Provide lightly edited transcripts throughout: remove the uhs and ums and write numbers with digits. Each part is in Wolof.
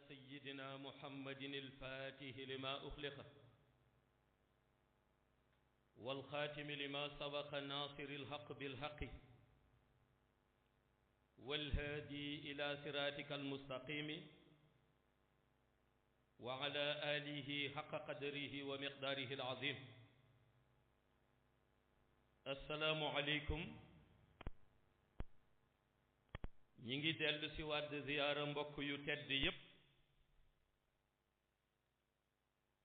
سيدنا محمد الفاتح لما أخلق والخاتم لما سبق ناصر الحق بالحق والهادي إلى صراطك المستقيم وعلى آله حق قدره ومقداره العظيم. السلام عليكم. ñi ngi dellu si waat ziyaara mbokk yu tedd yépp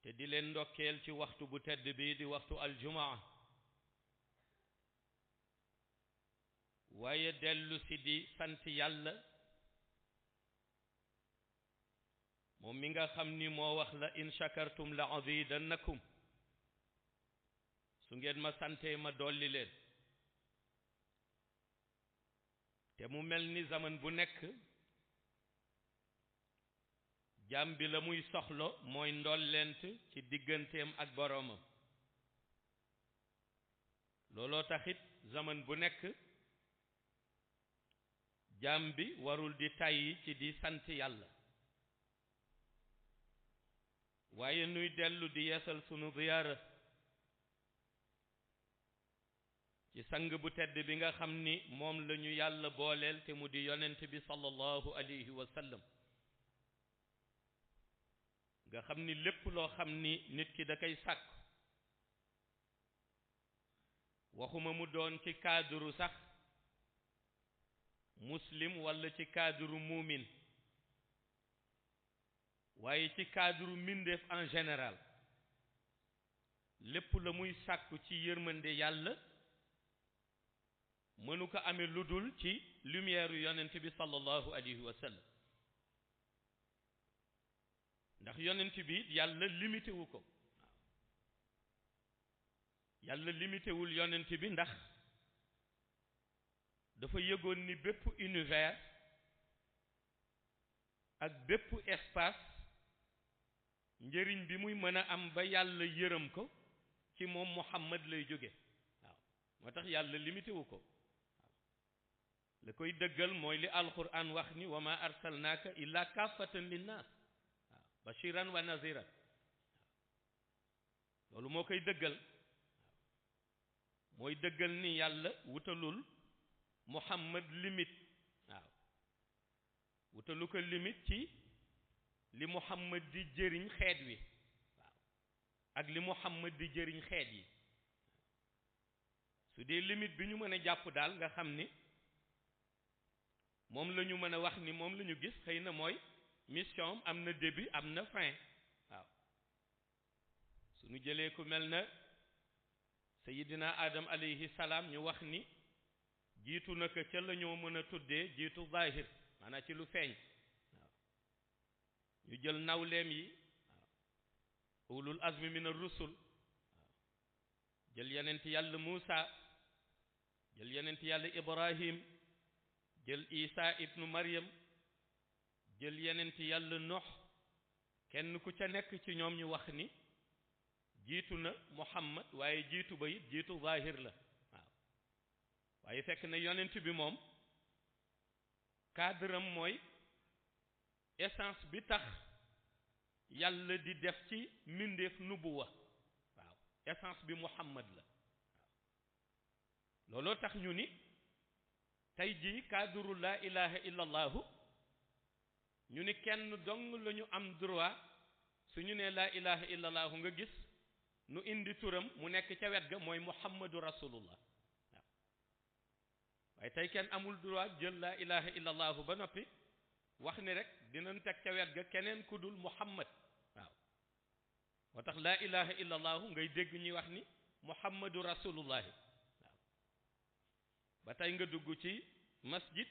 te di leen ndokkeel ci waxtu bu tedd bi di waxtu aljumaa, waaye dellu si di sant yàlla moom mi nga xam ni moo wax la in shakartum la azidannakum, su ngeen ma santee ma dolli leen. te mu mel ni zaman bu nekk jaam bi la muy soxlo mooy ndollent ci digganteem ak boroomam. looloo taxit zaman bu nekk jaam bi warul di tàyyi ci di sant yàlla, waaye nuy dellu di yeesal sunu ziyaara ci sang bu tedd bi nga xam ni moom la ñu yàlla booleel te mu di yonent bi sallallahu alayhi wa sallam, nga xam ni lépp loo xam ni nit ki da koy sàkk, waxuma mu doon ci cadre sax muslim walla ci cadre muumin, waaye ci cadre mbindeef en général, lépp la muy sàkku ci yërmande yàlla mënu ko amee lu dul ci lumière yonent bi sallallahu alayhi wa sallam. ndax yonent bi yàlla limité wu ko, yàlla limité wul yonent bi ndax dafa yëgoon ni bépp univers ak bépp espace njëriñ bi muy mën a am ba yàlla yërëm ko ci moom Muhammad lay jóge. waaw moo tax yàlla limité wu ko. la koy dëggal mooy li alquran wax ni wa ma arsalnaaka illa kaafatan linnaas, waaw bashiran wa naziran. loolu moo koy dëggal, mooy dëggal ni yàlla wutalul Muhammad limite. waaw wutalu ko limite ci li Muhammad di jëriñ xeet wi, waaw ak li Muhammad di jëriñ xeet yi. su dee limite bi ñu mën a jàpp daal nga xam ni moom la ñu mën a wax ni moom la ñu gis, xëy na mooy mission am na début am na fin. waaw su ñu jëlee ku mel na Seydina Adam alayhi salaam, ñu wax ni jiitu na ko ca la ñoo mën a tuddee jiitu zahir, maanaam ci lu feeñ. waaw ñu jël nawleem yi, waaw ulul azmi min ar-rusul, waaw jël yonent yàlla Muusa, jël yonent yàlla Ibrahim, jël Isa ibnu Maryam, jël yonent yàlla Nuh. kenn ku ca nekk ci ñoom ñu wax ni jiitu na Muhammad, waaye jiitu ba it jiitu zahir la. waaw waaye fekk na yonent bi moom cadre am mooy essence bi tax yàlla di def ci mbindeef nubuwa. waaw essence bi Muhammad la. waaw looloo tax ñu ni tey jii cadre laa ilaha illa allahu, ñu ni kenn dong la ñu am droit su ñu nee laa ilaha illa allahu nga gis nu indi turam mu nekk ca wet ga, mooy Muhammadu rasulullah. waaw waaye tey kenn amul droit jël laa ilaha illa allahu ba noppi wax ni rek dinañ teg ca wet ga keneen ku dul Muhammad. waaw moo tax laa ilaha illa allahu ngay dégg ñuy wax ni Muhammadu rasulullahi. ba tey nga dugg ci masjid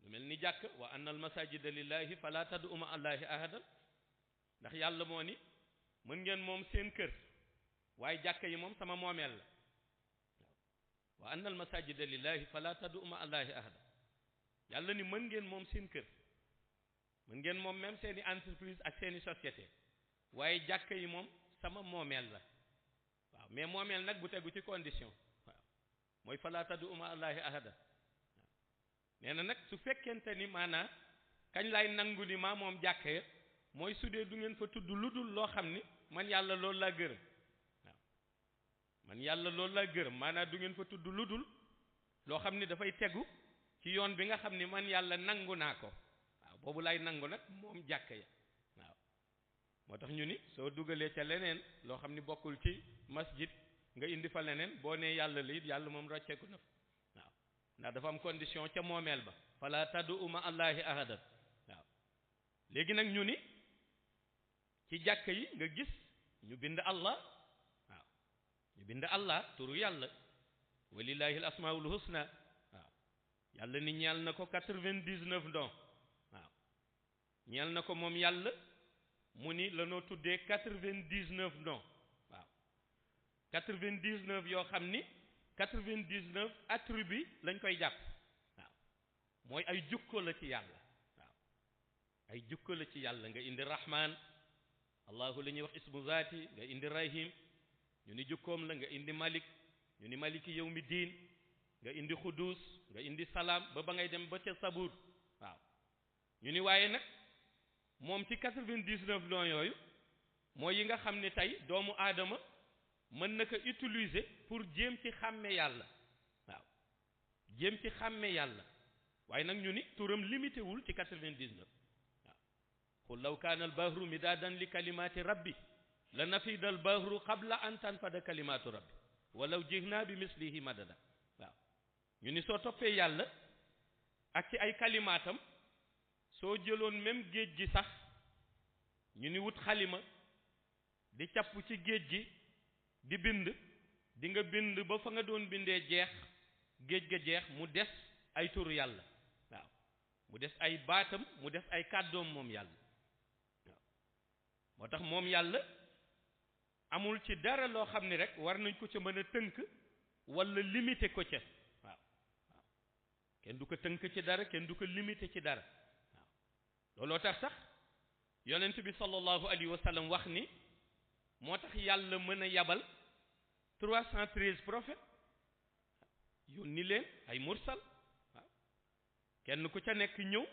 lu mel ni jàkk, wa anna al masajida lillahi fala tad'u ma allahi ahadan, ndax yàlla moo ni mën ngeen moom seen kër waaye jàkk yi moom sama moomeel la. wa anna al masajida lillahi fala tad'u ma allahi ahadan, yàlla ni mën ngeen moom seen kër, mën ngeen moom même seeni entreprise ak seeni société, waaye jàkk yi moom sama moomeel la. waaw mais moomeel nag bu tegu ci condition. mooy falaa tad'u ma allahi ahada. nee na nag su fekkente ni maanaa kañ lay nangu ni maa moom jàkka ya mooy su dee du ngeen fa tudd lu dul loo xam ni man yàlla loolu laa gërëm waaw man yàlla loolu laa gërëm maanaam du ngeen fa tudd lu dul loo xam ni dafay tegu ci yoon bi nga xam ni man yàlla nangu naa ko waaw boobu lay nangu nag moom jàkka ya waaw moo tax ñu ni soo dugalee ca leneen loo xam ni bokkul ci masjid nga indi fa leneen boo nee yàlla la it yàlla moom rocceeku na fa waaw ndax dafa am condition ca moomeel ba fala tad'u ma allahi ahadan waaw léegi nag ñu ni ci jàkka yi nga gis ñu bind allah waaw ñu bind allah turu yàlla walillahi al asmaul husna waaw yàlla ni ñeel na ko 99 ndon waaw ñeel na ko moom yàlla mu ni lanoo tuddee 99 ndon waaw 99 yoo xam ni 99 attribut lañ koy jàpp waaw mooy ay jukko la ci yàlla waaw ay jukko la ci yàlla nga indi rahman allahu la ñuy wax ismu zaati nga indi rahim ñu ni jukkoom la nga indi malik ñu ni maliki yawmi diin nga indi xudus nga indi salaam ba ngay dem ba ca sabuur waaw ñu ni waaye nag moom ci 99 noms yooyu mooy yi nga xam ne tey doomu aadama mën na ko utiliser pour jéem ci xàmme yàlla waaw jéem ci xàmme yàlla waaye nag ñu ni turam limité wul ci 99 waaw qul law kaana al bahru midaadan li kalimaati rabbi la nafida al bahru qabla an tanfada kalimaatu rabbi walaw jihnaa bi mislihi madada waaw ñu ni soo toppee yàlla ak ci ay kalimaatam soo jëloon même géej gi sax ñu ni wut xalima di capp ci géej gi di bind di nga bind ba fa nga doon bindee jeex géej ga jeex mu des ay turu yàlla waaw mu des ay baatam mu des ay kàddoom moom yàlla waaw moo tax moom yàlla amul ci dara loo xam ni rek war nañ ko ca mën a tënk wala limité ko ca waaw waaw kenn du ko tënk ci dara kenn du ko limité ci dara waaw looloo tax sax yonent bi sallallahu alayhi wa sallam wax ni moo tax yàlla mën a yabal 313 prophètes yónni leen ay mursal waaw kenn ku ca nekk ñëw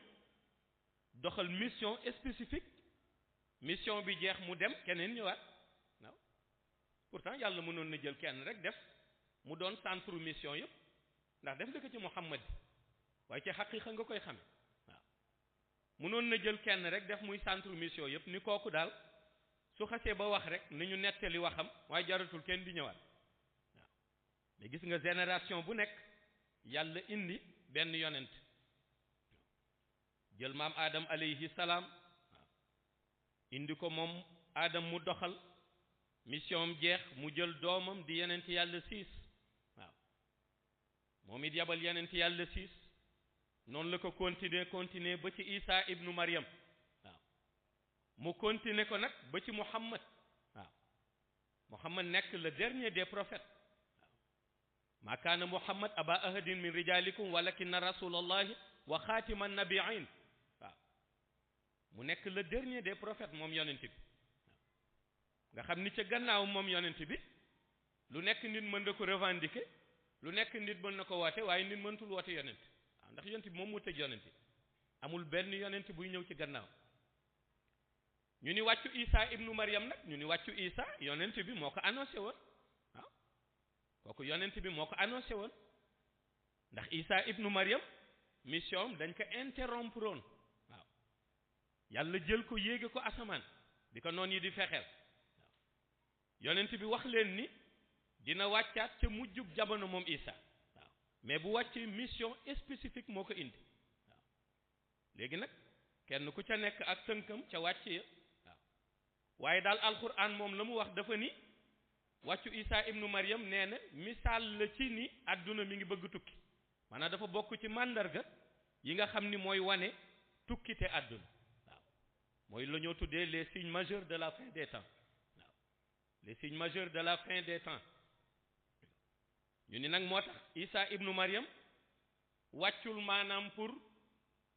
doxal mission spécifique mission bi jeex mu dem keneen ñëwaat waaw pourtant yàlla mënoon na jël kenn rek def mu doon centre mission yëpp ndax def na ko ci Muhammad waaye ci xaqiiqa nga koy xame waaw mënoon na jël kenn rek def muy centre mission yëpp ni kooku daal su xasee ba wax rek nañu nettali waxam waaye jaratul kenn di ñëwaat waaw mais gis nga génération bu nekk yàlla indi benn yonent jël maam Adam alayhi salaam waaw indi ko moom Adam mu doxal mission am jeex mu jël doomam di yonent yàlla siis waaw moom it yabal yonent yàlla siis noonu la ko continuer ba ci Isa ibnu Maryam mu continuer ko nag ba ci Muhammad waaw Muhammad nekk le dernier des prophètes waaw ma kaana Muhammad aba ahadin min rijalikum walakinna rasulallahi wa xaatiman nabiin waaw mu nekk le dernier des prophètes moom yonent bi waaw nga xam ni ca gannaaw moom yonent bi lu nekk nit mën na ko revendiquer lu nekk nit mën na ko woote waaye nit mëntul woote yonent waaw ndax yonent bi moom mu tëj yonent amul benn yonent buy ñëw ci gannaaw ñu ni wàccu Isa ibnu Maryam nag ñu ni wàccu Isa yonent bi moo ko annoncé woon waaw kooku yonent bi moo ko annoncé woon ndax Isa ibnu Maryam mission dañ ko interrompre woon waaw yàlla jël ko yéege ko asamaan di ko noon yi di fexeel waaw yonent bi wax leen ni dina wàccaat ca mujjug jamono moom Isa waaw mais bu wàccee mission spécifique moo ko indi waaw léegi nag kenn ku ca nekk ak tënkam ca wàcc ya waaye daal alquran moom la mu wax dafa ni wàccu Isa ibnu Maryam nee na misaal la ci ni adduna mi ngi bëgg tukki maanaam dafa bokk ci màndarga yi nga xam ni mooy wane tukkite adduna waaw mooy la ñoo tuddee les signes majeurs de la fin des temps waaw les signes majeurs de la fin des temps ñu ni nag moo tax Isa ibnu Maryam wàccul maanaam pour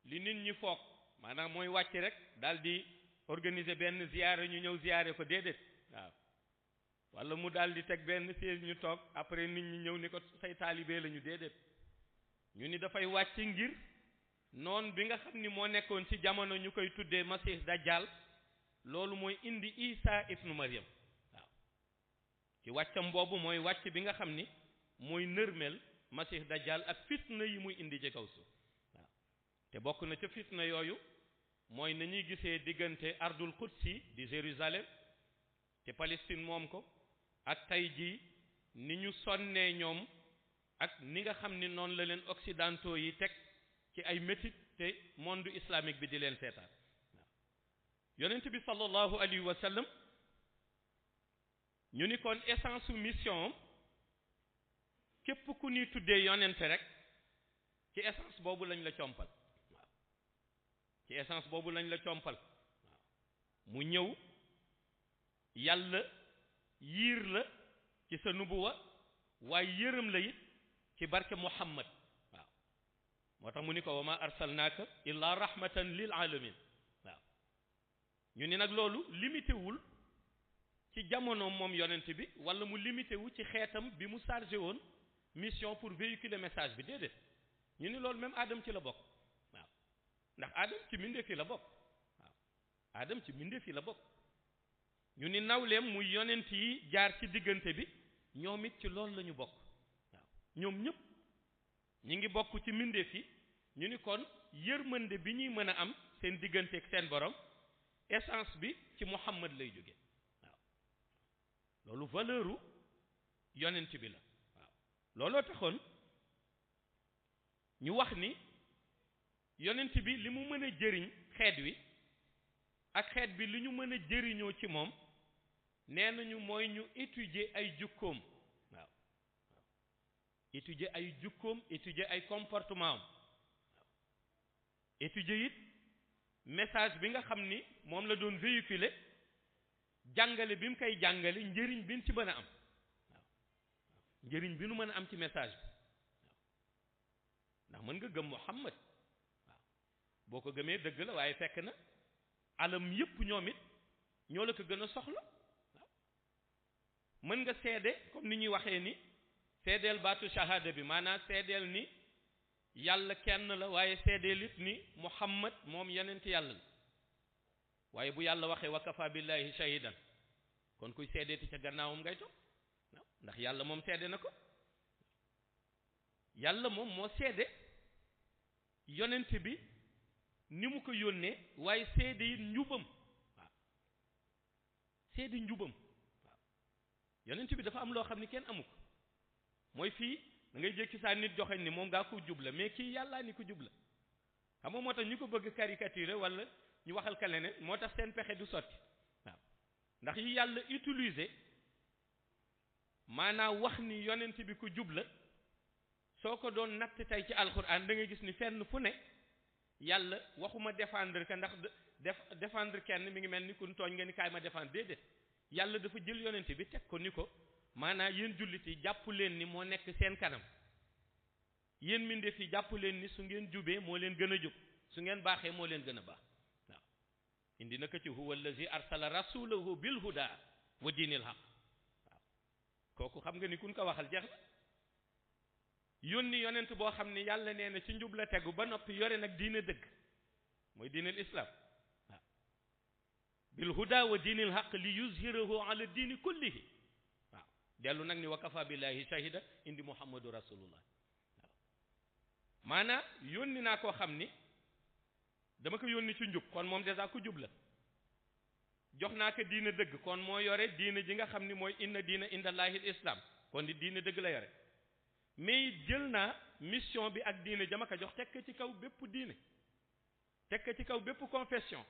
li nit ñi foog maanaam mooy wàcc rek daal di organiser benn ziyaare ñu ñëw ziyaare ko déedéet waaw wala mu daal di teg benn siège ñu toog après nit ñi ñëw ni ko say taalibe la ñu déedéet ñu ni dafay wàcc ngir noon bi nga xam ni moo nekkoon ci jamono ñu koy tuddee Masih Dajjal loolu mooy indi Isa ibnu Maryam waaw ci wàccam boobu mooy wàcc bi nga xam ni mooy nërmel Masih Dajjal ak fitna yi muy indi ci kaw suuf waaw te bokk na ca fitna yooyu mooy na ñuy gisee diggante ardul qudsi di Jérusalem te Palestine moom ko ak tey jii ni ñu sonnee ñoom ak ni nga xam ni noonu la leen occidentaux yi teg ci ay métit te monde islamique bi di leen seetaan waaw yonent bi sallallahu alayhi wa sallam ñu ni kon essence su mission am képp ku ñuy tuddee yonent rek ci essence boobu lañ la compal waaw ci essence boobu lañ la compal waaw mu ñëw yàlla yiir la ci sa nubuwa waaye yërëm la it ci barke Muhammad waaw moo tax mu ni ko wa ma arsalnaaka illa rahmatan lil alamin waaw ñu ni nag loolu limité wul ci jamono moom yonent bi wala mu limité wu ci xeetam bi mu chargé woon mission pour véhiculer message bi déedéet ñu ni loolu même Adam ci la bokk waaw ndax Adam ci mbindeef yi la bokk waaw Adam ci mbindeef yi la bokk ñu ni nawleem muy yonent yi jaar ci diggante bi ñoom it ci loolu la ñu bokk waaw ñoom ñëpp ñi ngi bokk ci mbindeef yi ñu ni kon yërmande bi ñuy mën a am seen diggante ak seen borom essence bi ci Muhammad lay jóge waaw loolu valeuru yonent bi la waaw looloo taxoon ñu wax ni yonent bi li mu mën a jëriñ xeet wi ak xeet bi li ñu mën a jëriñoo ci moom nee nañu mooy ñu étudier ay jukkoom waaw étudier ay jukkoom étudier ay comportement am waaw étudier it message bi nga xam ni moom la doon véhiculer jàngale bi mu koy jàngale njëriñ bi ñu ci mën a am waaw njëriñ bi nu mën a am ci message bi waaw ndax mën nga gëm Muhammad waaw boo ko gëmee dëgg la waaye fekk na alam yëpp ñoom it ñoo la ko gën a soxla waaw mën nga seede comme ni ñuy waxee ni seedeel baatu shahada bi maanaam seedeel ni yàlla kenn la waaye seedeel it ni Muhammad moom yonent yàlla la waaye bu yàlla waxee wa kafa billahi shahidan kon kuy seedeeti ca gannaawam ngay toog waaw ndax yàlla moom seede na ko yàlla moom moo seede yonent bi ni mu ko yónnee waaye seede it njubam waaw seede njubam waaw yonent bi dafa am loo xam ni kenn amu ko mooy fii da ngay jékki saa nit joxe ni moom ngaa ko jubla mais kii yàllaa ni ko jubla xam nga moo tax ñu ko bëgg caricature wala ñu waxal ka leneen moo tax seen pexe du sotti waaw ndax yi yàlla utiliser maanaam wax ni yonent bi ko jubla soo ko doon natt tey ci alxuraan da ngay gis ni fenn fu ne yàlla waxuma défendre ka ndax défendre kenn mi ngi mel ni kun tooñ nga ni kaay ma défendre déedéet yàlla dafa jël yonent bi teg ko ni ko maanaam yéen jullit yi jàpp leen ni moo nekk seen kanam yéen mbindeef yi jàpp leen ni su ngeen jubee moo leen gën a jub su ngeen baaxee moo leen gën a baax waaw indi na ko ci huwa allazi arsala rasulahu bil huda wa diinil haq waaw kooku xam nga ni kun ko waxal jeex na yónni yonent boo xam ne yàlla nee na ci njub la tegu ba noppi yore nag diine dëgg mooy diinal islam waaw bil huda wa diinil haq li yuzhirahu ala diini kullihi waaw dellu nag ni wa kafa billahi shahida indi muhammadu rasulullah waaw maanaam yónni naa koo xam ni dama ko yónni ci njub kon moom dèjà ku jub la jox naa ko diine dëgg kon moo yore diine ji nga xam ni mooy inna diina indallahi al islam kon di diine dëgg la yore mais jël naa mission bi ak diine jama ko jox teg ko ci kaw bépp diine teg ko ci kaw bépp confession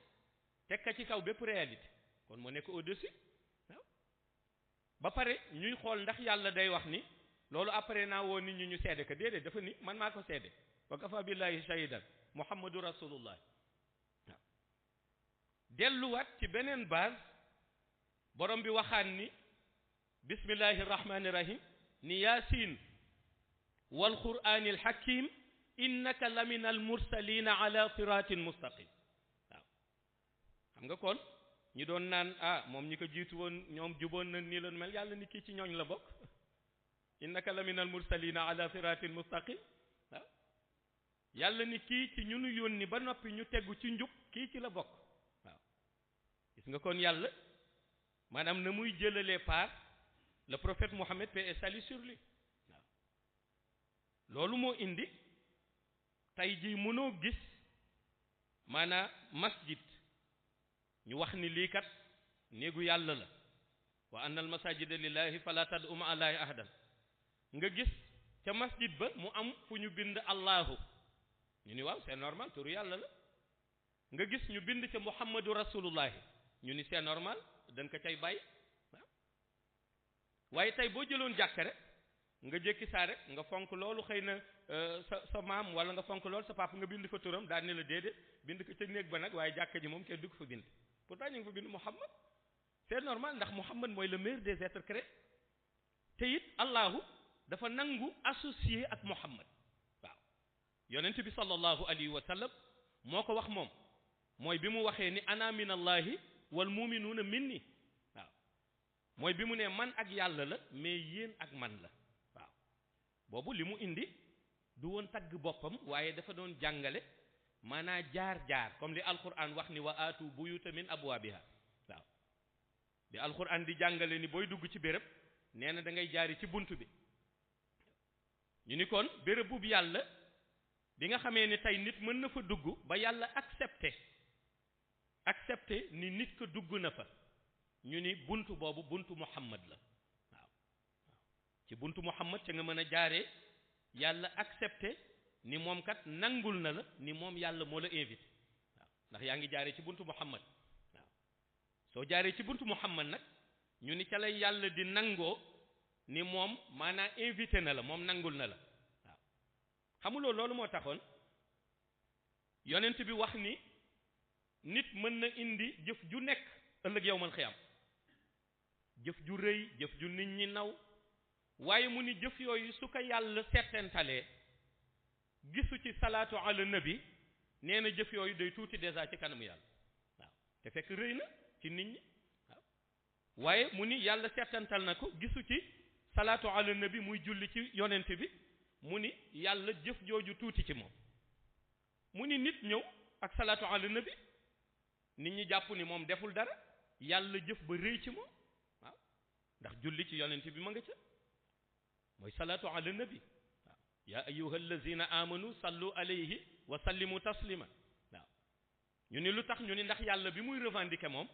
teg ko ci kaw bépp réalité kon moo nekk au-dessus waaw ba pare ñuy xool ndax yàlla day wax ni loolu après naa woo nit ñi ñu seede ko déedéet dafa ni man maa ko seede wa kafa billahi shahidan muhammadu rasulullah waaw delluwaat ci beneen base borom bi waxaan ni bismillahi rahmani rahim ni yaasin wal qur'anil hakim innaka lamina al mursalina ala siratin mustaqim waaw xam nga kon ñi doon naan moom ñi ko jiitu woon ñoom juboon na nii la mel yàlla ni kii ci ñooñ la bokk innaka lamina al mursalina ala siratin mustaqim waaw yàlla ni kii ci ñu nu yónni ba noppi ñu teggu ci njub kii ci la bokk waaw gis nga kon yàlla maanaam na muy jëlalee part le prophète Mohammed paix et salut sur lui waaw loolu moo indi tey jii mënoo gis maanaam masjid ñu wax ni lii kat néegu yàlla la wa anna al masajida lillahi fala tad'u ma'a allahi ahadan nga gis ca masjid ba mu am fu ñu bind allahu ñu ni waaw c'est normal turu yàlla la nga gis ñu bind ca muhammadu rasulullahi ñu ni c'est normal dañ ko cay bàyyi waaw waaye tey boo jëloon jàkka rek nga jékki saa rek nga fonk loolu xëy na sa maam wala nga fonk loolu sa papa nga bind fa turam daal ne la déedéet bind ko ca néeg ba nag waaye jàkka ji moom kenn du ko fa bind pourtant ñu ngi fa bind muhammad c'est normal ndax muhammad mooy le meilleur des êtres créés te it allahu dafa nangu associé ak muhammad waaw yonent bi sallallahu alayhi wa sallam moo ko wax moom mooy bi mu waxee ni ana min allahi wal muminuuna minni waaw mooy bi mu ne man ak yàlla la mais yéen ak man la waaw boobu li mu indi du woon tagg boppam waaye dafa doon jàngale maanaa jaar-jaar comme li alquran wax ni wa aatu buyuta min abwaabiha waaw di alquran di jàngale ni booy dugg ci béréb nee na da ngay jaari ci bunt bi ñu ni kon béréb bu yàlla bi nga xamee ni tey nit mën na fa dugg ba yàlla accepté ni nit ko dugg na fa ñu ni bunt boobu buntu muhammad la waaw ci buntu muhammad ca nga mën a jaaree yàlla accepté ni moom kat nangul na la ni moom yàlla moo la invité waaw ndax yaa ngi jaaree ci buntu muhammad waaw soo jaaree ci buntu muhammad nag ñu ni ca lay yàlla di nangoo ni moom maanaam invité na la moom nangul na la waaw xamuloo loolu moo taxoon yonent bi wax ni nit mën na indi jëf ju nekk ëllëg yawmal xiyaam jëf ju rëy jëf ju nit ñi naw waaye mu ni jëf yooyu su ko yàlla settentalee gisu ci salaatu ala nabi nee na jëf yooyu day tuuti déjà ci kanamu yàlla waaw te fekk rëy na ci nit ñi waaw waaye mu ni yàlla settantal na ko gisu ci salaatu ala nabi muy julli ci yonent bi mu ni yàlla jëf jooju tuuti ci moom mu ni nit ñëw ak salaatu ala nabi nit ñi jàpp ni moom deful dara yàlla jëf ba rëy ci moom waaw ndax julli ci yonent bi ma nga ca mooy salaatu ala nabi waaw yaa ayyuha allazina amanu sallu alayhi wa sallimu taslima waaw ñu ni lu tax ñu ni ndax yàlla bi muy revendiquer moom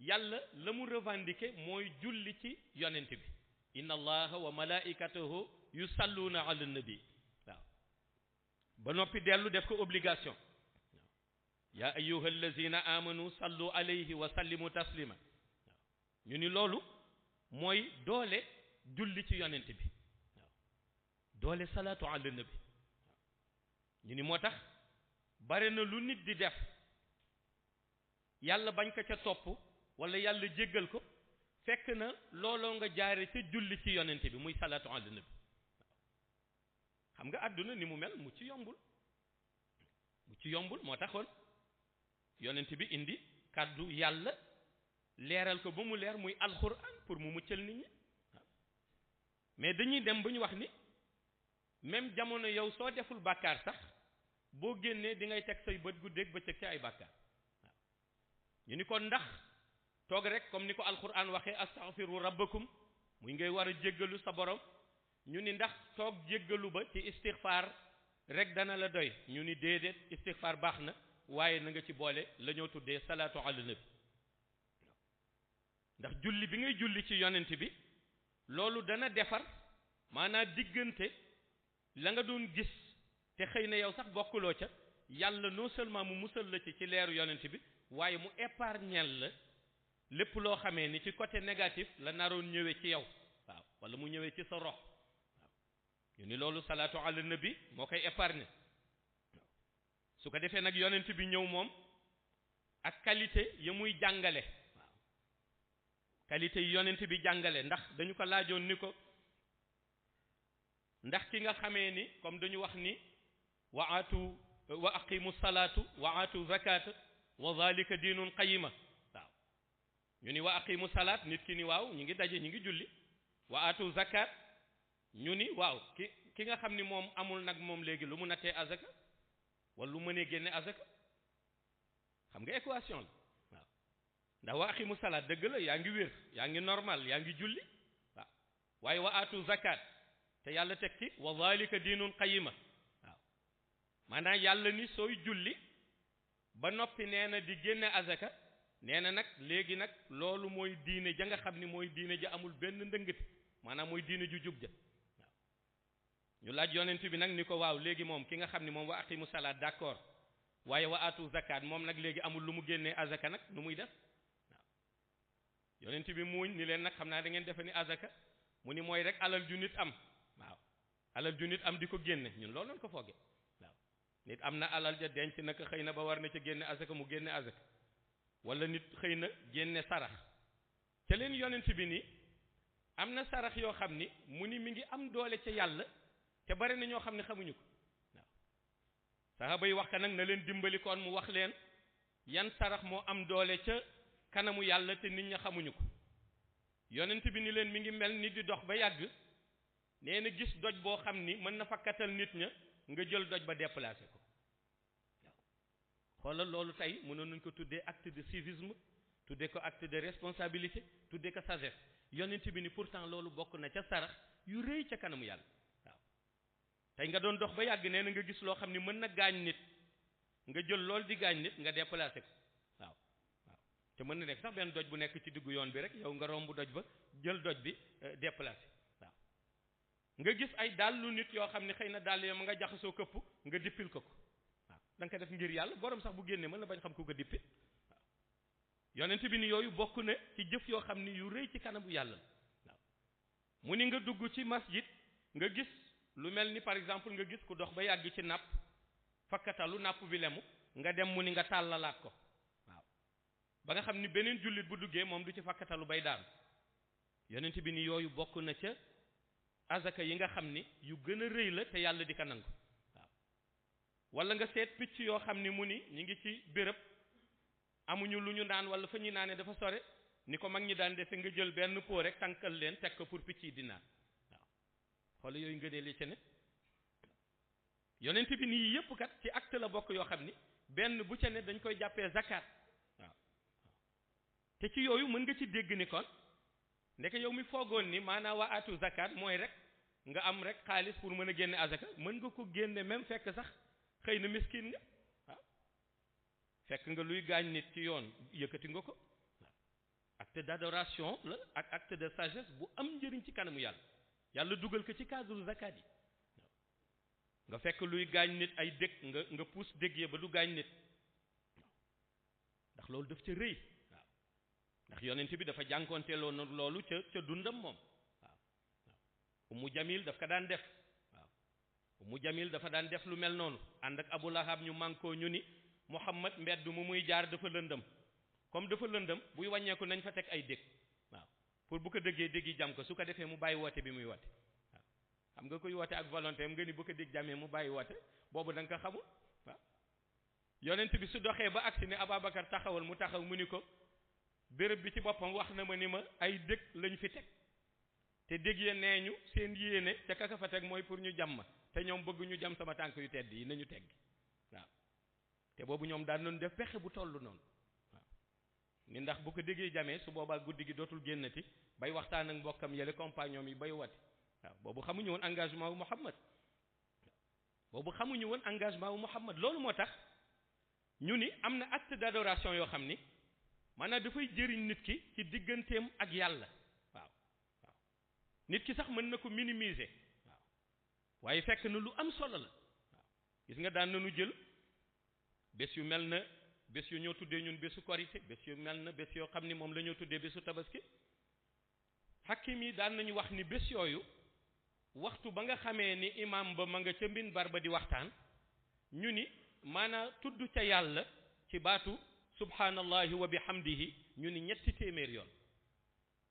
yàlla la mu revendiquer mooy julli ci yonent bi inna allaha wa malaikatahu yusalluna ala nabi waaw ba noppi dellu def ko obligation waaw yaa ayyuha allazina amanu sallu alayhi wa sallimu taslima waaw ñu ni loolu mooy doole julli ci yonent bi waaw doole salaatu ala nabi waaw ñu ni moo tax bare na lu nit di def yàlla bañ ko ca topp wala yàlla jéggal ko fekk na looloo nga jaare ca julli ci yonent bi muy salaatu ala nabi waaw xam nga àdduna ni mu mel mu ci yombul moo taxoon yonent bi indi kàddu yàlla leeral ko ba mu leer muy alxuraan pour mu muccal nit ñi waaw mais dañuy dem ba ñu wax ni même jamono yow soo deful bàkkaar sax boo génnee di ngay teg say bët guddeeg bëccëg ci ay bàkkaar waaw ñu ni ko ndax toog rek comme ni ko alxuraan waxee astaghfiru rabbakum muy ngay war a jéggalu sa borom ñu ni ndax toog jéggalu ba ci istighfar rek dana la doy ñu ni déedéet istighfar baax na waaye na nga ci boole la ñoo tuddee salaatu ala nabi ndax julli bi ngay julli ci yonent bi loolu dana defar maanaam diggante la nga doon gis te xëy na yow sax bokkuloo ca yàlla non seulement mu musal la ci leeru yonent bi waaye mu épargnel la lépp loo xamee ni ci côté négatif la naroon ñëwee ci yow waaw wala mu ñëwee ci sa rox waaw ñu ni loolu salaatu ala nabi moo koy épargner waaw su ko defee nag yonent bi ñëw moom ak qualité ya muy jàngale waaw qualité yi yonent bi jàngale ndax dañu ko laajoon ni ko ndax ki nga xamee ni comme dañu wax ni wa aqimu salaatu wa aatu zakata wa zalika diinun qayima waaw ñu ni wa aqimu salaat nit ki ni waaw ñu ngi daje ñu ngi julli wa aatu zakat ñu ni waaw ki nga xam ni moom amul nag moom léegi lu mu nattee azaka wala lu mënee génne azaka xam nga équation la waaw ndax wa aqimu salaat dëgg la yaa ngi wér yaa ngi normal yaa ngi julli waaw waaye wa aatu zakat te yàlla teg ci wa zalika diinun qayima waaw maanaam yàlla ni sooy julli ba noppi nee na di génne azaka nee na nag léegi nag loolu mooy diine ja nga xam ni mooy diine ja amul benn ndëngati maanaam mooy diine ju jub ja waaw ñu laaj yonent bi nag ni ko waaw léegi moom ki nga xam ni moom wa aqimu salaat d'accord waaye wa atu zakat moom nag léegi amul lu mu génnee azaka nag nu muy def waaw yonent bi muuñ ni leen nag xam naa da ngeen defe ni azaka mu ni mooy rek alal ju nit am waaw alal ju nit am di ko génne ñun loolu lañ ko foogee waaw nit am na alal ja denc naka xëy na ba war na ca génne azaka mu génne azaka wala nit xëy na génne sarax ca leen yonent bi ni am na sarax yoo xam ni mu ni mi ngi am doole ca yàlla te bari na ñoo xam ne xamuñu ko waaw saxaaba yi wax ka nag na leen dimbali koon mu wax leen yan sarax moo am doole ca kanamu yàlla te nit ña xamuñu ko yonent bi ni leen mi ngi mel ni di dox ba yàgg nee na gis doj boo xam ni mën na fakkatal nit ña nga jël doj ba déplacé ko waaw xoolal loolu tey mënoon nañ ko tuddee acte de civisme tuddee ko acte de responsabilité tuddee ko sagesse yonent bi ni pourtant loolu bokk na ca sarax yu rëy ca kanamu yàlla waaw tey nga doon dox ba yàgg nee na nga gis loo xam ni mën na gaañ nit nga jël loolu di gaañ nit nga déplacé ko waaw waaw te mën na nekk sax benn doj bu nekk ci diggu yoon bi rek yow nga romb doj ba jël doj bi déplacé waaw nga gis ay dàllu nit yoo xam ne xëy na dàll yo ma nga jaxasoo këpp nga dippil ko waaw da nga ko def ngir yàlla borom sax bu génnee mën na bañ xam ku ko dippi waaw yonent bi ni yooyu bokk na ci jëf yoo xam ni yu rëy ci kanamu yàlla waaw mu ni nga dugg ci masjid nga gis lu mel ni par exemple nga gis ku dox ba yàgg ci napp fakkatalu napp bi lemu nga dem mu ni nga tàllalaat ko waaw ba nga xam ni beneen jullit bu duggee moom du ci fakkatalu bay daan yonent bi ni yooyu bokk na ca azaka yi nga xam ni yu gën a rëy la te yàlla di ko nangu waaw wala nga seet picc yoo xam ni mu ni ñi ngi ci béréb amuñu lu ñu naan wala fa ñuy naane dafa sore ni ko mag ñi daan defe nga jël benn pot rek tànkal leen teg ko pour picc yi di naan waaw xool yooyu ngënee li ci ne yonent bi nii yëpp kat ci acte la bokk yoo xam ni benn bu ca ne dañ koy jàppee zakat waaw te ci yooyu mën nga ci dégg ni kon ndeke yow mi foogoon ni maanaam waa atu zakat mooy rek nga am rek xaalis pour mën a génne azaka mën nga ko génne même fekk sax xëy na miskin nga waaw fekk nga luy gaañ nit ci yoon yëkkati nga ko waaw acte d'adoration la ak acte de sagesse bu am njëriñ ci kanamu yàlla yàlla dugal ko ci cadre zakat yi waaw nga fekk luy gaañ nit ay dëkk nga puus dëgg ya ba du gaañ nit waaw ndax loolu daf ca rëy waaw ndax yonent bi dafa jànkoonteeloo na loolu ca dundam moom waaw waaw Ummu Jamil daf ko daan def waaw Ummu Jamil dafa daan def lu mel noonu ànd ak Abu Lahab ñu mànkoo ñu ni Muhammad mbedd mu muy jaar dafa lëndëm comme dafa lëndëm buy wàññeeku nañ fa teg ay dég waaw pour bu ko dëggee dég yi jam ko su ko defee mu bàyyi woote bi muy woote waaw xam nga koy woote ak volonté am nga ni bu ko dég jamee mu bàyyi woote boobu da nga ko xamul waaw yonent bi su doxee ba agsi ne Ababacar taxawal mu taxaw mu ni ko béréb bi ci boppam wax na ma ni ma ay dég lañ fi teg te dég ya nee ñu seen yéene ca kaka fa teg mooy pour ñu jam ma te ñoom bëgg ñu jam sama tànk yu tedd yi nañu tegg waaw te boobu ñoom daan nañu def pexe bu toll noonu waaw ni ndax bu ko déggee jamee su boobaa guddi gi dootul génnati bay waxtaan ak mbokkam yële compagnon yi bay wati waaw boobu xamuñu woon engagement wu Muhammad boobu xamuñu woon engagement wu Muhammad loolu moo tax ñu ni am na acte d'adoration yoo xam ni maanaam dafay jëriñ nit ki ci digganteem ak yàlla waaw waaw nit ki sax mën na ko minimiser waaw waaye fekk na lu am solo la waaw gis nga daan nañu jël bés yu mel na bés yu ñoo tuddee ñun bésu korité bés yu mel na bés yoo xam ni moom la ñoo tuddee bésu tabaski hakim yi daan nañu wax ni bés yooyu waxtu ba nga xamee ni imam ba ma nga ca minbar ba di waxtaan ñu ni maanaam tudd ca yàlla ci baatu subhanallahi wa bihamdihi ñu ni 3 téeméer yoon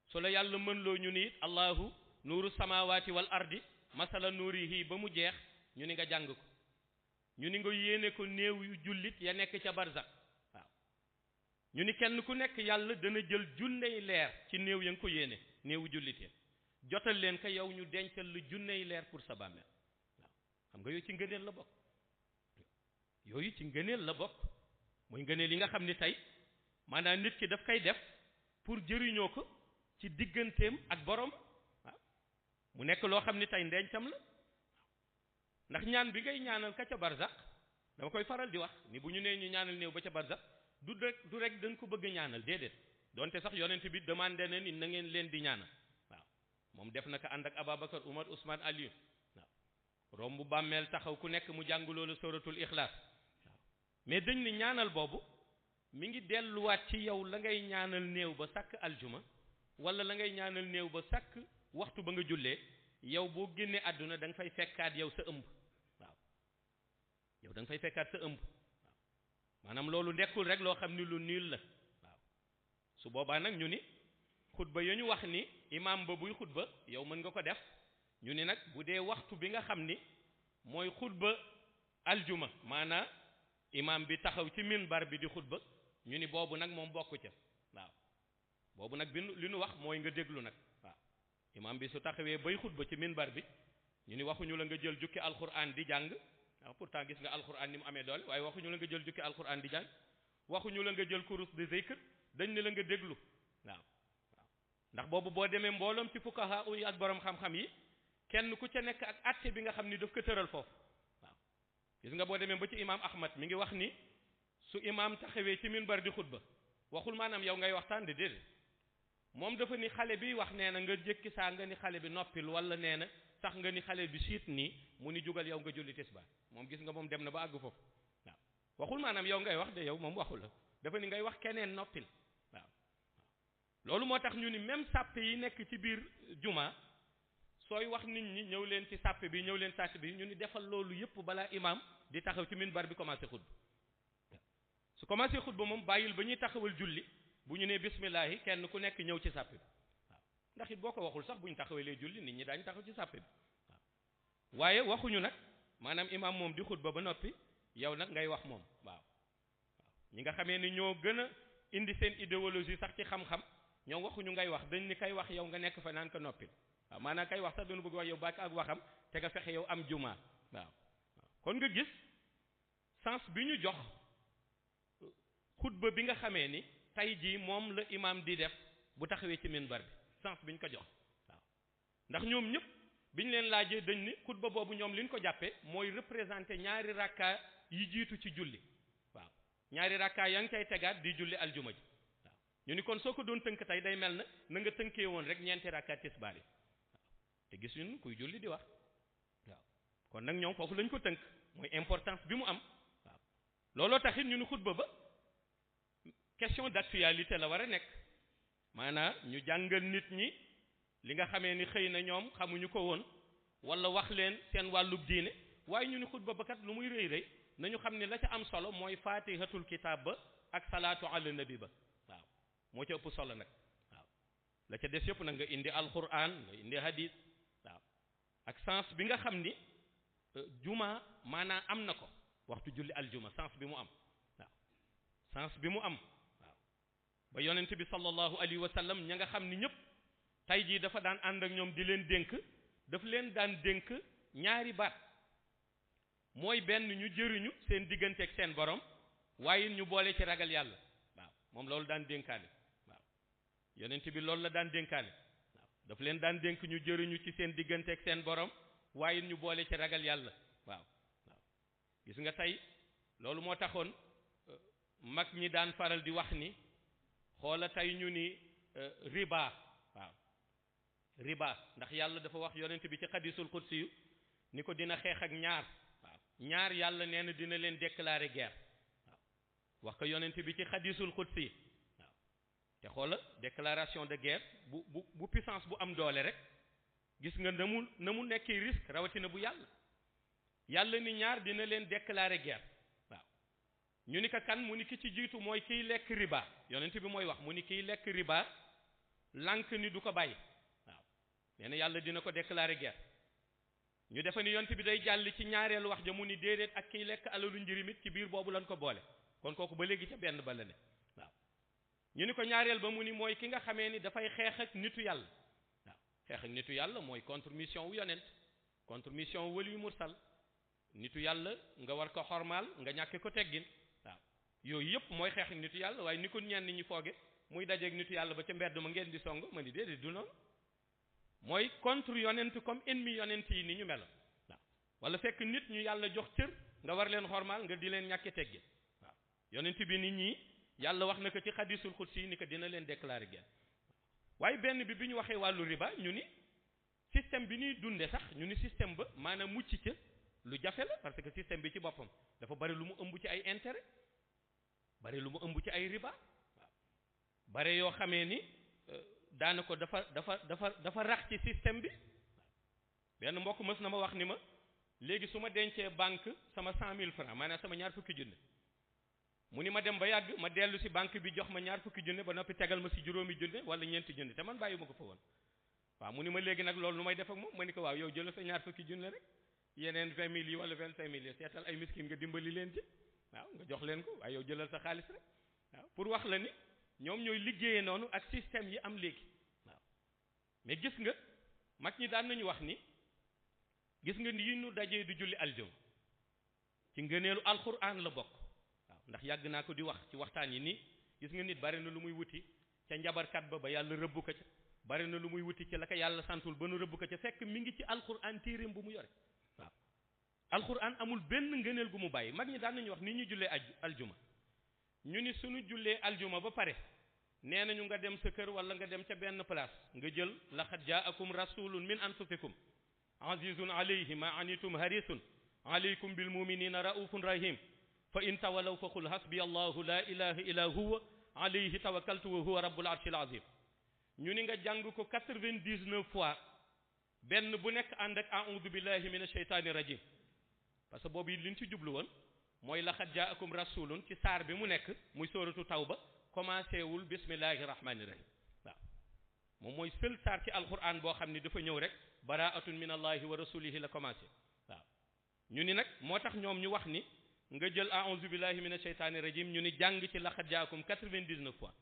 su la yàlla mën loo ñu ni it allahu nuuru samawati wal ardi masala nuurihi ba mu jeex ñu ni nga jàng ko ñu ni nga yéene ko néew yu jullit ya nekk ca barzak waaw ñu ni kenn ku nekk yàlla dana jël junney leer ci néew ya nga ko yéene néewu jullit ya jotal leen ka yow ñu dencal la junney leer pour sa bàmmeel waaw xam nga yooyu ci ngëneel la bokk yooyu ci ngëneel la bokk mooy ngëneel yi nga xam ni tey maanaam nit ki daf koy def pour jëriñoo ko ci digganteem ak borom waaw mu nekk loo xam ni tey ndencam la ndax ñaan bi ngay ñaanal ka ca barzax dama koy faral di wax ni bu ñu nee ñu ñaanal néew ba ca barzax du rek dañ ko bëgg ñaanal déedéet donte sax yonent bi demandé na ni na ngeen leen di ñaanal waaw moom def na ko ànd ak Ababacar Umar Ousmane Aliou waaw romb bàmmeel taxaw ku nekk mu jàng loolu suratul ixlaas waaw mais dañ ni ñaanal boobu mi ngi delluwaat ci yow la ngay ñaanal néew ba sàkk aljuma wala la ngay ñaanal néew ba sàkk waxtu ba nga jullee yow boo génnee àdduna da nga fay fekkaat yow sa ëmb waaw yow da nga fay fekkaat sa ëmb waaw maanaam loolu nekkul rek loo xam ni lu niil la waaw su boobaa nag ñu ni xutba yo ñu wax ni imaam ba buy xutba yow mën nga ko def ñu ni nag bu dee waxtu bi nga xam ni mooy xutba aljuma maanaa imaam bi taxaw ci minbar bi di xutba ñu ni boobu nag moom bokku ca waaw boobu nag bi li nu wax mooy nga déglu nag waaw imaam bi su taxawee bay xutba ci minbar bi ñu ni waxuñu la nga jël jukki alquran di jàng waaw pourtant gis nga alquran ni mu amee doole waaye waxuñu la nga jël jukki alquran di jàng waxuñu la nga jël kurus di zikr dañ ne la nga déglu waaw waaw ndax boobu boo demee mbooloom ci fuqaha yi ak borom xam-xam yi kenn ku ca nekk ak atte bi nga xam ni daf ko tëral foofu waaw gis nga boo demee ba ci imaam Ahmad mi ngi wax ni su imaam taxawee ci minbar di xutba waxul maanaam yow ngay waxtaan de déedéet moom dafa ni xale bi wax nee na nga jékki saa nga ni xale bi noppil wala nee na sax nga ni xale bi siit nii mu ni jugal yow nga julli tisbaar moom gis nga moom dem na ba àgg foofu waaw waxul maanaam yow ngay wax de yow moom waxul la dafa ni ngay wax keneen noppil waaw loolu moo tax ñu ni même sàppe yi nekk ci biir juma sooy wax nit ñi ñëw leen ci sàppe bi ñëw leen sàppe bi ñu ni defal loolu yëpp balaa imaam di taxaw ci minbar bi commencé xutba su commencé xutba moom bàyyil ba ñuy taxawal julli bu ñu nee bismillahi kenn ku nekk ñëw ci sàppe bi waaw ndax it boo ko waxul sax bu ñu taxawalee julli nit ñi daañu taxaw ci sàppe bi waaw waaye waxuñu nag maanaam imaam moom di xutba ba noppi yow nag ngay wax moom waaw ñi nga xamee ni ñoo gën a indi seen idéologie sax ci xam-xam ñoom waxuñu ngay wax dañ ni kay wax yow nga nekk fa naan ko noppi waaw maanaam kay wax sax dañu bëgg wax yow bàkk ak waxam te nga fexe yow am jumaa waaw kon nga gis sens bi ñu jox xutba bi nga xamee ni tey jii moom la imaam di def bu taxawee ci minbar bi sens bi ñu ko jox waaw ndax ñoom ñëpp bi ñu leen laajee dañ ni xutba boobu ñoom li ñu ko jàppee mooy représenter ñaari rakka yi jiitu ci julli waaw ñaari rakka yaa ngi cay tegaat di julli aljuma ji waaw ñu ni kon soo ko doon tënk tey day mel na nga tënkee woon rek ñeenti rakka tisbaar yi waaw te gis ñun kuy julli di wax waaw kon nag ñoom foofu lañ ko tënk mooy importance bi mu am waaw looloo taxit ñu ni xutba ba question d'actualité la war a nekk maanaam ñu jàngal nit ñi li nga xamee ni xëy na ñoom xamuñu ko woon wala wax leen seen wàllub diine waaye ñu ni xutba ba kat lu muy rëy rëy nañu xam ne la ca am solo mooy fatihatul kitab ba ak salaatu ala nabi ba waaw moo ca ëpp solo nag waaw la ca des yëpp nag nga indi alquran nga indi hadith waaw ak sens bi nga xam ni juma maanaam am na ko waxtu julli aljuma sens bi mu am waaw sens bi mu am ba yonent bi sallallahu alayhi wa sallam ña nga xam ni ñëpp tey jii dafa daan ànd ak ñoom di leen dénk daf leen daan dénk ñaari baat mooy benn ñu jëriñu seen digganteeg seen borom waaye ñu boole ci ragal yàlla waaw moom loolu daan dénkaane waaw yonent bi loolu la daan dénkaane waaw daf leen daan dénk ñu jëriñu ci seen digganteeg seen borom waaye ñu boole ci ragal yàlla waaw waaw gis nga tey loolu moo taxoon mag ñi daan faral di wax ni xoola tey ñu ni riba waaw riba ndax yàlla dafa wax yonent bi ci xadisul qudsi yu ni ko dina xeex ak ñaar waaw ñaar yàlla nee na dina leen déclarer guerre waaw wax ko yonent bi ci xadisul qudsi waaw te xoola déclaration de guerre bu puissance bu am doole rek gis nga na mu nekkee risque rawatina bu yàlla ni ñaar dina leen déclarer guerre ñu ni ko kan mu ni ki ci jiitu mooy kiy lekk riba yonent bi mooy wax mu ni kiy lekk riba lànk ni du ko bàyyi waaw nee na yàlla dina ko déclarer guerre ñu defe ni yonent bi day jàll ci ñaareelu wax ja mu ni déedéet ak kiy lekk alalu njirimit ci biir boobu lañ ko boole kon kooku ba léegi ca benn ba la ne waaw ñu ni ko ñaareel ba mu ni mooy ki nga xamee ni dafay xeex ak nitu yàlla waaw xeex ak nitu yàlla mooy contre mission wu yonent contre mission wu wali mursal nitu yàlla nga war ko xormaal nga ñàkke ko teggin waaw yooyu yëpp mooy xeex nitu yàlla waaye ni ko ñenn ñi fooge muy dajeeg nitu yàlla ba ca mbedd ma ngeen di song ma ni déedéet du noonu mooy contre yonent comme ennemi yonent yi ni ñu melo waaw wala fekk nit ñu yàlla jox cër nga war leen xormaal nga di leen ñàkke teggin waaw yonent bi nit ñi yàlla wax na ko ci xadisul xudsi ni ko dina leen déclarer guerre waaye benn bi ñu waxee wàllu riba ñu ni système bi ñuy dunde sax ñu ni système ba maanaam mucc ca lu jafe la parce que système bi ci boppam dafa bari lu mu ëmb ci ay intérêt bari lu mu ëmb ci ay riba waaw bari yoo xamee ni daanaka dafa rax ci système bi benn mbokk mës na ma wax ni ma léegi su ma dencee banque sama 100 000 francs maanaam sama ñaar fukki junne mu ni ma dem ba yàgg ma dellu si banque bi jox ma ñaar fukki junne ba noppi tegal ma si juróomi junne wala ñeenti junne te man bàyyi ma ko fa woon waaw mu ni ma léegi nag loolu nu may def ak moom ma ni ko waaw yow jëlal sa ñaar fukki junne rek yeneen 20 000 yi wala 25 000 yi seetal ay miskin nga dimbali leen ci waaw nga jox leen ko waaye yow jëlal sa xaalis rek waaw pour wax la ni ñoom ñooy liggéeyee noonu ak système yi am léegi waaw mais gis nga mag ñi daan nañu wax ni gis nga yi ñu dajee di julli aljuma ci ngëneelu alxuraan la bokk waaw ndax yàgg naa ko di wax ci waxtaan yi nii gis nga nit bari na lu muy wuti ca njabarkat ba yàlla rëbb ko ca bari na lu muy wuti ci la ko yàlla santul ba nu rëbb ko ca fekk mi ngi ci alxuraan téeréem bu mu yore waaw alxuraan amul benn ngëneel gu mu bàyyi mag ñi daan nañu wax ni ñu jullee aljuma ñu ni suñu jullee aljuma ba pare nee nañu nga dem sa kër wala nga dem ca benn place nga jël laqad jaakum rasulun min anfusikum azizun alayhi ma anitum harisun alaykum bil muminina raufun rahim fa in tawallaw fa qul hasbi allahu la ilaha illa huwa alayhi tawakkaltu wa huwa rabbul arshil azim ñu ni nga jàng ko 99 fois benn bu nekk ànd ak a'udhu billahi minash shaitani rajim parce que boobu yi liñ ci jublu woon mooy laqad jaakum rasulun ci saar bi mu nekk muy sóoratu tawba commencé wul bismillahi rahmani rahim waaw moom mooy seul saar ci alquran boo xam ni dafa ñëw rek baraatun min allahi wa rasulihi la commencé waaw ñu ni nag moo tax ñoom ñu wax ni nga jël a'udhu billahi minash shaitani rajim ñu ni jàng ci laqad jaakum 99 fois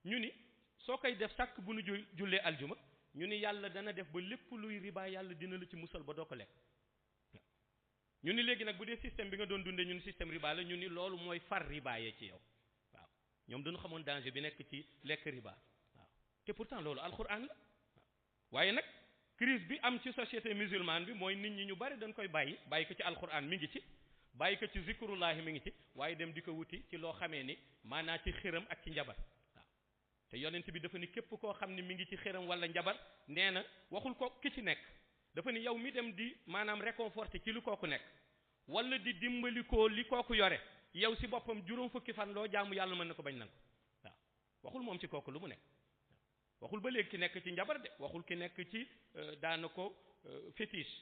ñu ni soo koy def sàkk bu nu jullee aljuma ñu ni yàlla dana def ba lépp luy riba yàlla dina la ci musal ba doo ko lekk ñu ni léegi nag bu dee système bi nga doon dundee ñu ni système riba la ñu ni loolu mooy far riba yee ci yow waaw ñoom dañu xamoon danger bi nekk ci lekk riba waaw te pourtant loolu alxuraan la waaw waaye nag crise bi am ci société musulmane bi mooy nit ñi ñu bari dañ koy bàyyi ko ci alxuraan mi ngi ci bàyyi ko ci zikrullahi mi ngi ci waaye dem di ko wuti ci loo xamee ni maanaa ci xiram ak ci njabar waaw te yonent bi dafa ni képp koo xam ne mi ngi ci xiram wala njabar nee na waxul ko ki ci nekk dafa ni yow mi dem di maanaam réconforté ci li kooku nekk wala di dimbali ko li kooku yore yow si boppam juróom fukki fan loo jaamu yàlla mën na ko bañ nangu waaw waxul moom ci kooku lu mu nekk waxul ba léegi ki nekk ci njabar de waxul ki nekk ci daana ko fétiche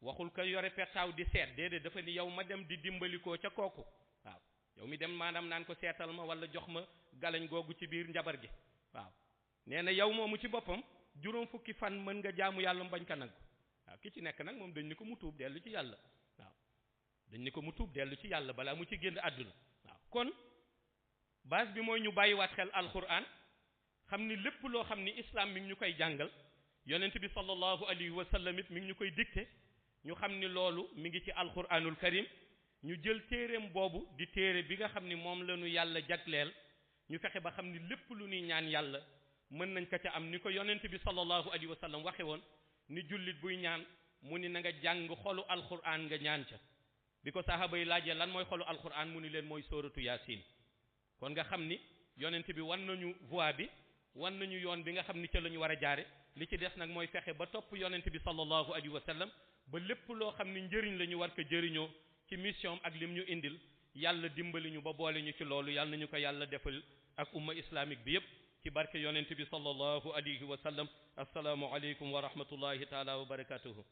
waxul ko yore pertaaw di seet déedéet dafa ni yow ma dem di dimbali ko ca kooku waaw yow mi dem maanaam naan ko seetal ma wala jox ma galañ googu ci biir njabar gi waaw nee na yow moomu ci boppam juróom fukki fan mën nga jaamu yàlla mu bañ ka nangu waaw ki ci nekk nag moom dañ ni ko mu tuub dellu ci yàlla waaw dañ ni ko mu tuub dellu ci yàlla balaa mu ci génn àdduna waaw kon base bi mooy ñu bàyyiwaat xel alquran xam ni lépp loo xam ni islam mi ngi ñu koy jàngal yonent bi sallallahu alayhi wa sallam it mi ngi ñu koy dicté ñu xam ni loolu mi ngi ci alquranul karim ñu jël téereem boobu di téere bi nga xam ni moom la ñu yàlla jagleel ñu fexe ba xam ni lépp lu ñuy ñaan yàlla mën nañ ko ca am ni ko yonent bi sallallahu alayhi wa sallam waxe woon ni jullit buy ñaan mu ni na nga jàng xolu alquran nga ñaan ca bi ko sahaaba yi laajee lan mooy xolu alquran mu ni leen mooy sóoratu yaasin kon nga xam ni yonent bi wan nañu voie bi wan nañu yoon bi nga xam ni ca la ñu war a jaare li ci des nag mooy fexe ba topp yonent bi sallallahu alayhi wa sallam ba lépp loo xam ni njëriñ la ñu war ko jëriñoo ci mission ak lim ñu indil yàlla dimbali ñu ba boole ñu ci loolu yàlla nañu ko yàlla defal ak umma islamique bi yépp ci barke yonent bi sallallahu alayhi wa sallam assalaamu aleykum wa rahmatullahi taala wa barakatuhu